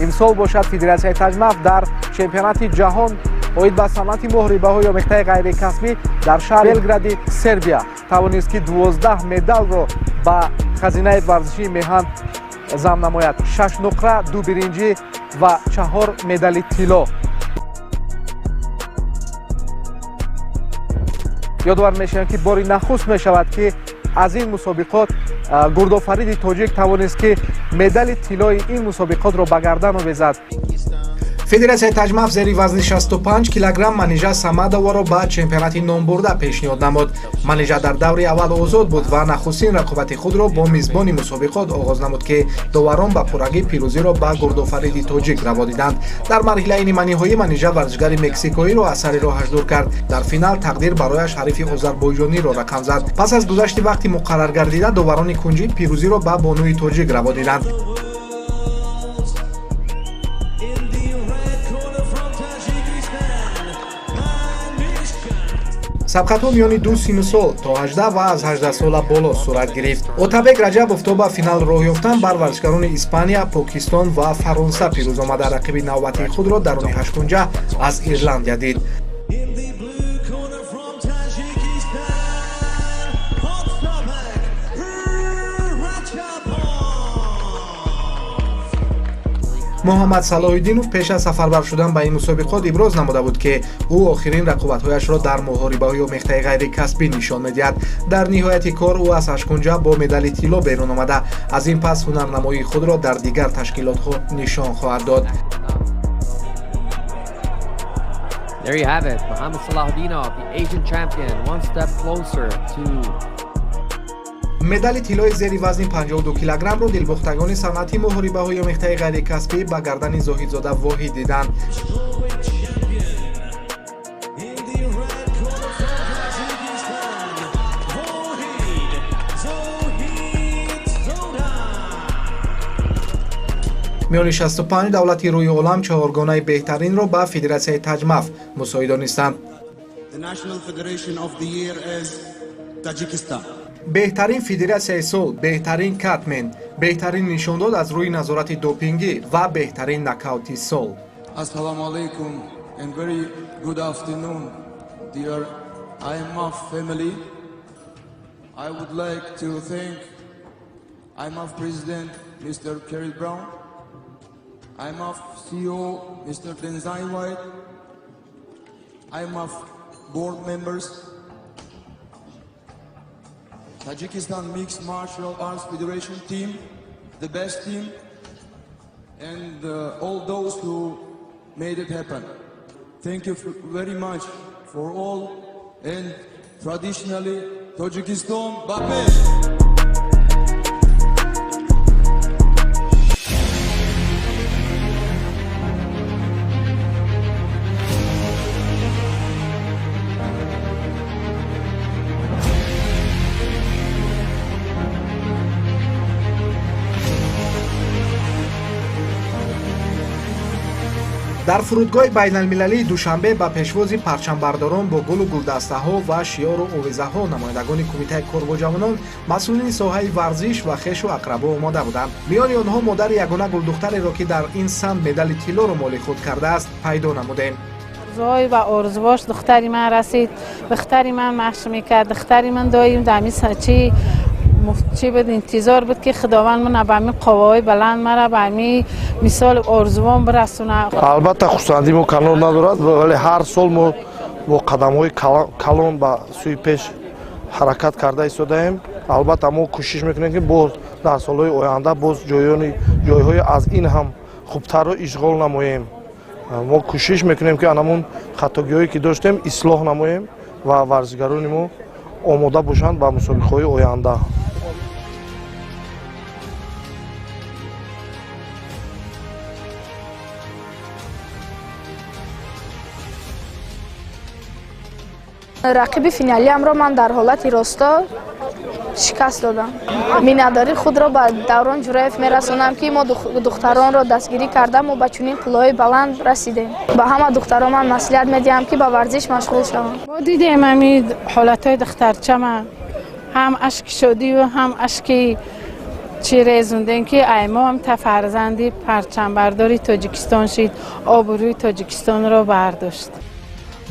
Имсол бошад, Федератсияи таҷмаф дар чемпионати ҷаҳон оид ба санъати муҳорибаҳои омехтаи ғайрикасбӣ дар шаҳри Белгради Сербия тавонист, ки 12 медалро ба хазинаи варзишии меҳан зам намояд: шаш нуқра, ду биринҷӣ ва чаҳор медали тилло. Ёдовар мешавем, ки бори нахуст мешавад, ки аз ин мусобиқот гурдофариди тоҷик тавонист, ки медали тиллои ин мусобиқотро ба гардан овезад. Федератсияи таҷмаф зери вазни 65 килограмм Манижа Самадоворо ба чемпионати номбурда пешниҳод намуд. Манижа дар даври аввал озод буд ва нахустин рақобати худро бо мизбони мусобиқот оғоз намуд, ки доварон ба пуррагӣ пирӯзиро ба гурдофариди тоҷик раво диданд. Дар марҳилаи ниманиҳоӣ Манижа варзишгари мексикоиро аз сари роҳаш дур кард. Дар финал тақдир барояш ҳарифи озарбойҷониро рақам зад. Пас аз гузашти вақти муқарраргардида доварони кунҷӣ пирӯзиро ба бонуи тоҷик раво диданд. In the red corner from Tajikistan, Manishka. Сабқатҳо миёни ду сину сол, то 18 ва аз 18 сола боло, сурат гирифт. Отабек Раҷабов то ба финал роҳ ёфтан бар варзишгарони Испания, Покистон ва Фаронса пирӯз омада, рақиби навбатии худро даруни ҳашткунҷа аз Ирландия дид. In the blue corner from Tajikistan, Ottabek Rajabov. Муҳаммад Салоҳиддинов пеш аз сафарбар шудан ба ин мусобиқот иброз намуда буд, ки ӯ охирин рақобатҳояшро дар муҳорибаҳои омехтаи ғайрикасбӣ нишон медиҳад. Дар ниҳояти кор ӯ аз ҳашткунҷа бо медали тилло берун омада, аз ин пас ҳунарнамоии худро дар дигар ташкилотҳо нишон хоҳад дод. There you have it. Muhammad Salahuddinov, the Asian champion, one step closer to Медали тиллои зери вазни 52 килограммро дилбохтагони санъати муҳорибаҳои омехтаи ғайрикасбӣ ба гардани Зоҳидзода Воҳид диданд. Strawweight champion. In the red corner from Tajikistan, Vohid Zohidzoda. Миёни 65 давлати рӯи олам чаҳоргонаи беҳтаринро ба Федератсияи таҷмаф мусоид донистанд. The National Federation of the Year is Tajikistan. Беҳтарин федератсияи сол, беҳтарин катмен, беҳтарин нишондод аз рӯи назорати допингӣ ва беҳтарин нокаути сол. Assalamu alaikum and very good afternoon, dear IMMAF family. I would like to thank IMMAF President Mr. Kerry Brown, IMMAF CEO Mr. Denzine White, IMMAF board members, Tajikistan Mixed Martial Arts Federation team, the best team, and all those who made it happen. Thank you very much for all, and traditionally, Tajikistan, Ба пеш! Дар фурудгоҳи байналмилалии Душанбе ба пешвози парчамбардорон бо гулу гулдастаҳо ва шиёру овезаҳо намояндагони Кумитаи кор бо ҷавонон, масъулини соҳаи варзиш ва хешу ақрабо омода буданд. Миёни онҳо модари ягона гулдухтареро, ки дар ин самт медали тиллоро моли худ кардааст, пайдо намудем. Орзуҳои ва орзуҳош духтари ман расид. Духтари ман машқ мекард, духтари ман доим дами чӣ чӣ буд, интизор буд, ки Худованд мана ба ҳамин қувваҳои баланд, мара ба ҳамин мисол орзуон бирасонад. Албатта, хурсандии мо канор надорад, вале ҳар сол мо бо қадамҳои калон ба сӯи пеш ҳаракат карда истодаем. Албатта, мо кӯшиш мекунем, ки боз дар солҳои оянда боз ҷойҳои аз ин ҳам хубтарро ишғол намоем. Мо кӯшиш мекунем, ки анамун хатогиҳое ки доштем, ислоҳ намоем ва варзишгарони мо омода бошанд ба мусобиқаҳои оянда. Рақиби финалиамро ман дар ҳолати росто шикаст додам. Миннатдории худро ба Даврон Ҷураев мерасонам, ки мо духтаронро дастгирӣ карда, мо ба чунин қуллаҳои баланд расидем. Ба ҳама духтарон ман маслиҳат медиҳам, ки ба варзиш машғул шаванд. Мо дидем ҳамин ҳолатҳои духтарчама, ҳам ашки шодию ҳам ашки Чӣ резондем, ки ай мо ҳам та фарзанди парчамбардори Тоҷикистон шид, обрӯи Тоҷикистонро бардошт.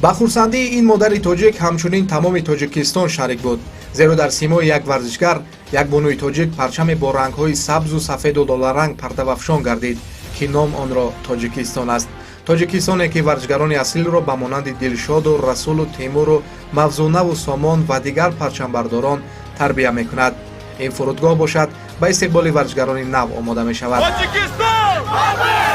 Ба хурсандии ин модари тоҷик ҳамчунин тамоми Тоҷикистон шарик буд, зеро дар симои як варзишгар, як бонуи тоҷик парчаме бо рангҳои сабзу сафеду лоларанг партавафшон гардид, ки ном онро Тоҷикистон аст. Тоҷикистоне, ки варзишгарони асилро ба монанди Дилшоду Расулу Темуру Мавзунаву Сомон ва дигар парчамбардорон тарбия мекунад. Ин фурудгоҳ бошад, ба истиқболи варзишгарони нав омода мешавад. Тоҷикистон!